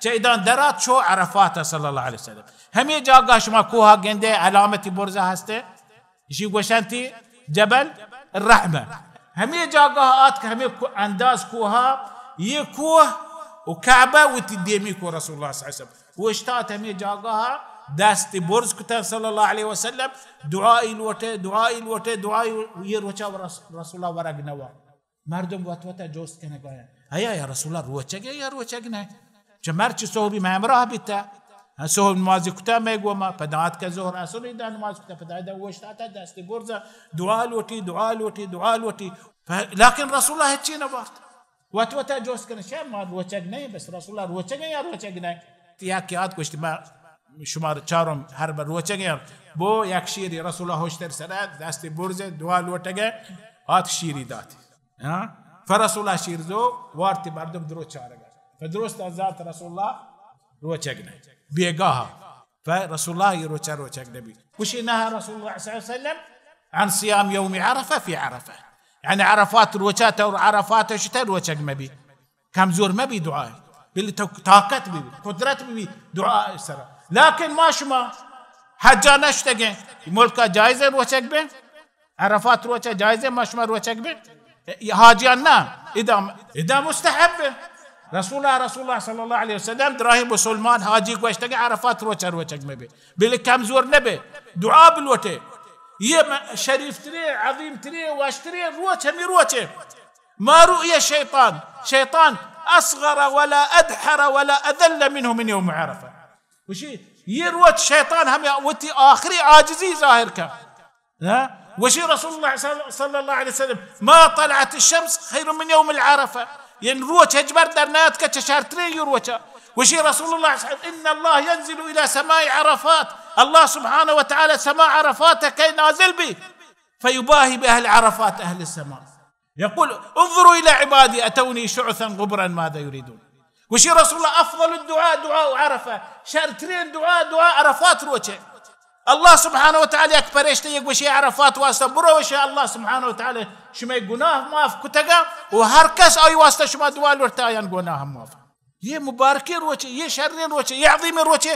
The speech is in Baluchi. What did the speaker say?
چہ اداں درات شو عرفات صلی اللہ علیہ وسلم۔ ہمے جاگہ شما کوہ گندے، علامتی برزہ ہستے، اشی گوشنتی جبل الرحمہ۔ ہمے جاگہ آت کہ ہمے کو-، انداز کوہ، یہ کوہ و کعبہ وتی دیمی کو رسول اللہ صلی اللہ علیہ وسلم۔ اوشتات ہمے جاگہ دست برز کتن صلی اللہ علیہ وسلم، دعائی لوٹے، دعائی لوٹے، دعائی، یہ روچا رس-، رسول اللہ ورگ نوا۔ مردم وت وتا جوست کنگ ءَ آیاں، ایا یا رسول اللہ روچگ ئے یا روچگ نہ؟ چہ مرچی سہبی مئے ہمراہ بیتا، ہاں، سہب نمازی کتا مئے گوما، پدا آتکا ظہر عصر ادا نماز کتا، پدا ادا اوشتاتا دست برزا، دعا لوٹی، دعا لوٹی، دعا لوٹی۔ ف-، لیکن رسول اللہ ہچی نہ وارت۔ وت وتا جوست کنگ، شہ ما روچگ نہ ایں، بس رسول اللہ روچگ ئے یا روچگ نہ؟ یا کہ آت گوشت، ما شمار چارم ہر بر روچگ ئے، بو یک شیری رسول اللہ ہوشتر سرا، دست برزے، دعا لوٹگ ئے، آت شیری دات۔ ہاں؟ فرسول اللہ شیرزو وارتی مردم درو چارگا۔ فدرست زانت رسول اللہ روچگ نہ۔ بیگاہ۔ فرسول اللہ یہ روچا روچگ نبی۔ گوشی نهى رسول الله صلى الله عليه وسلم عن صيام يوم عرفة في عرفة۔ یعنی عرفات روچا تو عرفات شتا روچگ مبی۔ کمزور مبی دعا۔ بل تو طاقت بی، قدرت بی دعا سرا۔ لیکن ما شما حجا نشتگیں، ملکا جائز روچگ بے؟ عرفات روچہ جائز ہے، ما شما روچگ بے؟ حاجیان نہ، ادا، ادا مستحب ہے۔ رسول اللہ، رسول اللہ صلی اللہ علیہ وسلم دراہیں مسلمان حاجی گوشتگ عرفات روچہ روچگ مبے۔ بلے کمزور نبے، دعا بلوٹے۔ یہ م-، شریف ترے، عظیم ترے، وش ترے روچ ہمی روچے۔ ما رؤي شيطان، شيطان أصغر ولا أدحر ولا أذل منه من يوم عرفة۔ گوشی، یہ روچ شیطان ہمیں وتی آخری عاجزی ظاہر کا۔ ہاں؟ گوشی رسول اللہ صلی، صلی اللہ علیہ وسلم، ما طلعت الشمس خير من يوم العرفة۔ یعنی روچ ہچبر در نیاتکہ چہ شرتریں یہ روچا۔ گوشی رسول اللہ صلی، إن الله ينزل إلى سماء عرفات۔ اللہ سبحانہ و تعالی سما عرفات کہ نازل بی۔ فيباهي بأهل عرفات أهل السماء۔ يقول، انظروا إلى عبادي أتوني شعثا غبرا ماذا يريدون۔ گوشی رسول اللہ، افضل الدعاء دعاء عرفہ، شرترین دعا دعا عرفات روچے۔ اللہ سبحانہ و تعالی یک پرشتہ یہ گوشی عرفات واسطہ برو، وشی اللہ سبحانہ و تعالی شمئے گناہ معاف کتگا و ہر کس آئی واسطہ شما دعا لوٹتا آیان گناہ معاف۔ یہ مبارکیں روچے، یہ شریں روچے، یہ عظیمیں روچے۔